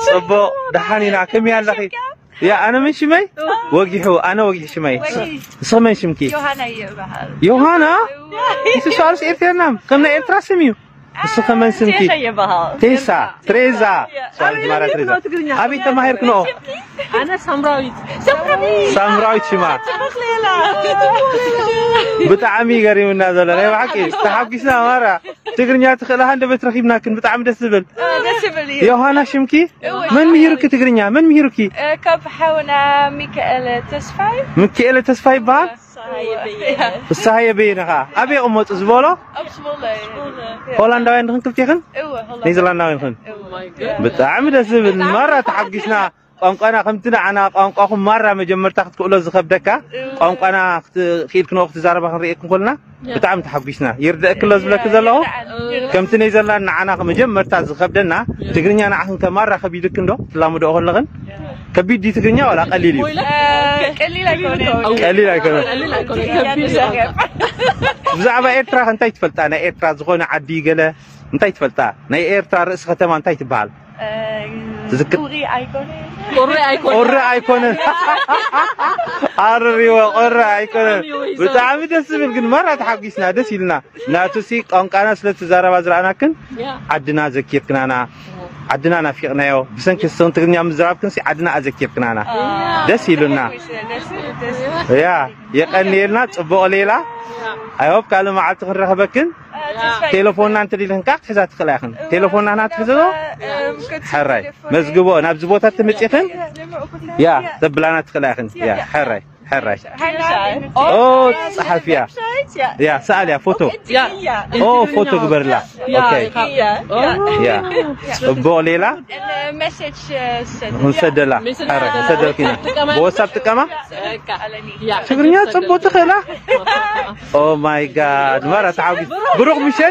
ጽቡቕ፣ ደሓን ኢና። ከመይ ኣለኺ? ያ፣ ኣነ ምን ሽመይ? ወጊሑ፣ ኣነ ወጊሑ ሽመይ። ወጊሑ። ንስኺ መን ሽምኪ? ዮሃና እየ እበሃል። ዮሃና? እሱ ሷርስ ኤርትራና፣ ከም ናይ ኤርትራ ስም እዩ። ንስኺ መን ስምኪ? ቴሳ እየ እበሃል። ቴሳ፣ ትሬዛ። ያ። ሷርስ ኣበይ ማራ ተማሂርክ ትሬዛ። ነው ትግርኛ? ኣበይ ተማሂርክ ነው? ኣነ ሳምራዊት። ሳምራዊት ሽማ። ጽቡቕ ሌላ። ብጣዕሚ ገሪሙና ዘሎ። ናይ ብሓቂ ተሓጒስና ማራ። ትግርኛ ትኽእላ ሃንደበት ረኺብናክን። ብጣዕሚ ደስ ዝብል። እ፣ ደስ ይብል እዩ። ዮሃና ሽምኪ? እወ። መን ምሂሩኪ ትግርኛ? መን ምሂሩኪ? እ፣ ካብ ሓውና ሚካኤል ተስፋይ። ሚካኤል ተስፋይ ይበሃል? ፍስሃየ በየነ። ፍስሃየ በየነ ኸዓ። ኣበይ ይቕመጡ ዝበሎ? ኣብ ስቦለ። ሆላንዳውያን ድኽን ክልቴኽን? እወ፣ ሆላንዳ። ኔዘርላንዳውያን ኽን? እወ። ብጣዕሚ ደስ ዝብል። ማራ ተሓጒስና። ቋንቋና ከምቲ ንዓና ቋንቋኹም ማራ መጀመርታ ክትክእሎ ዝኸብደካ፣ እወ። ቋንቋና ክት-፣ ክኢልክንኦ ክትዛረባ ክንርእየኩም ከለና ያ። ብጣዕሚ ተሓጒስና። ይርደእክሎ ዝብለኪ ዘለኹ፣ ይርደኣኒ፣ ይርደኣኒ። ከምቲ ኔዘርላንድ ንዓና መጀመርታ ዝኸብደና፣ ትግርኛ ንዓኽን ከማራ ከቢድክ እንዶ ትላምድኦ ከለኽን? ከቢድ ድዩ ትግርኛ ዋላ ቀሊል እዩ? እ፣ ቀሊል ኣይኮነን። ቀሊል ኣይኮነን። ቀሊል ኣይኮነን። ከቢድ እዩ። ብዛዕባ ኤርትራ ከ እንታይ ትፈልጣ? ናይ ኤርትራ ዝኾነ ዓዲ ገለ እንታይ ትፈልጣ? ናይ ኤርትራ ርእሲ ከተማ እንታይ ትበሃል? እ፣ ትዝክር? ቁሪ ኣይኮነን። ቁሪ ኣይኮነን። ቁሪ ኣይኮነን። ኣረሪዎ፣ ቁሪ ኣይኮነን። ብጣዕሚ ደስ ዝብል ግን ማራ ተሓጒስና፣ ደስ ኢልና። ናቱሲ ቋንቋና ስለ ትዛረባ ዝረኣናክን ያ። ዓድና ዘኪርክናና። ዓድና ናፊቕናዮ። ብሰንኪ ስኽን ትግርኛ ምዝራብክንሲ ዓድና ኣዘኪርክናና። ያ። ደስ ኢሉና። ደስ፣ ደስ። ያ፣ የቐንየልና፣ ጽቡቕ ሌላ። ያ። ኣይ ሆፕ ካልእ መዓልቲ ክንረኽበክን። እ፣ ተስፋ ቴሌፎንና እንተደሊኽን ከዓ ክትሕዛ ትኽእላ ኢኽን። እ፣ ቴሌፎንና ናትሕዘ ዶ? እ፣ ሕራይ። ቴሌፎን። መዝግቦ፣ ናብዚ ቦታ ትምጺኽን? ያ፣ ያ። ተብላና ትኽእላ ኢኽን። ያ፣ ያ፣ ያ። ሕራይ። ሕራይ። ኦ፣ ጸሓፊያ። ያ፣ ሰኣልያ፣ ፎቶ። ያ። ኦ፣ ፎቶ ግበርላ። ያ፣ ኦኬ። ያ። ያ። ጽቡቕ ሌላ? መሴጅ፣ እ፣ ሰድ-፣ ክንሰደላ። ሜሴጅ ሕራይ፣ ሰደላ። ክንሰደልኪና። ትጥቀማ? ብዋትሳፕ ትጥቀማ? ያ። ትግርኛ ጽቡቕ ትኽእላ? ኦ ማይ ጋድ፣ ማራ ተሓጒስ። ብሩኽ ምሸት።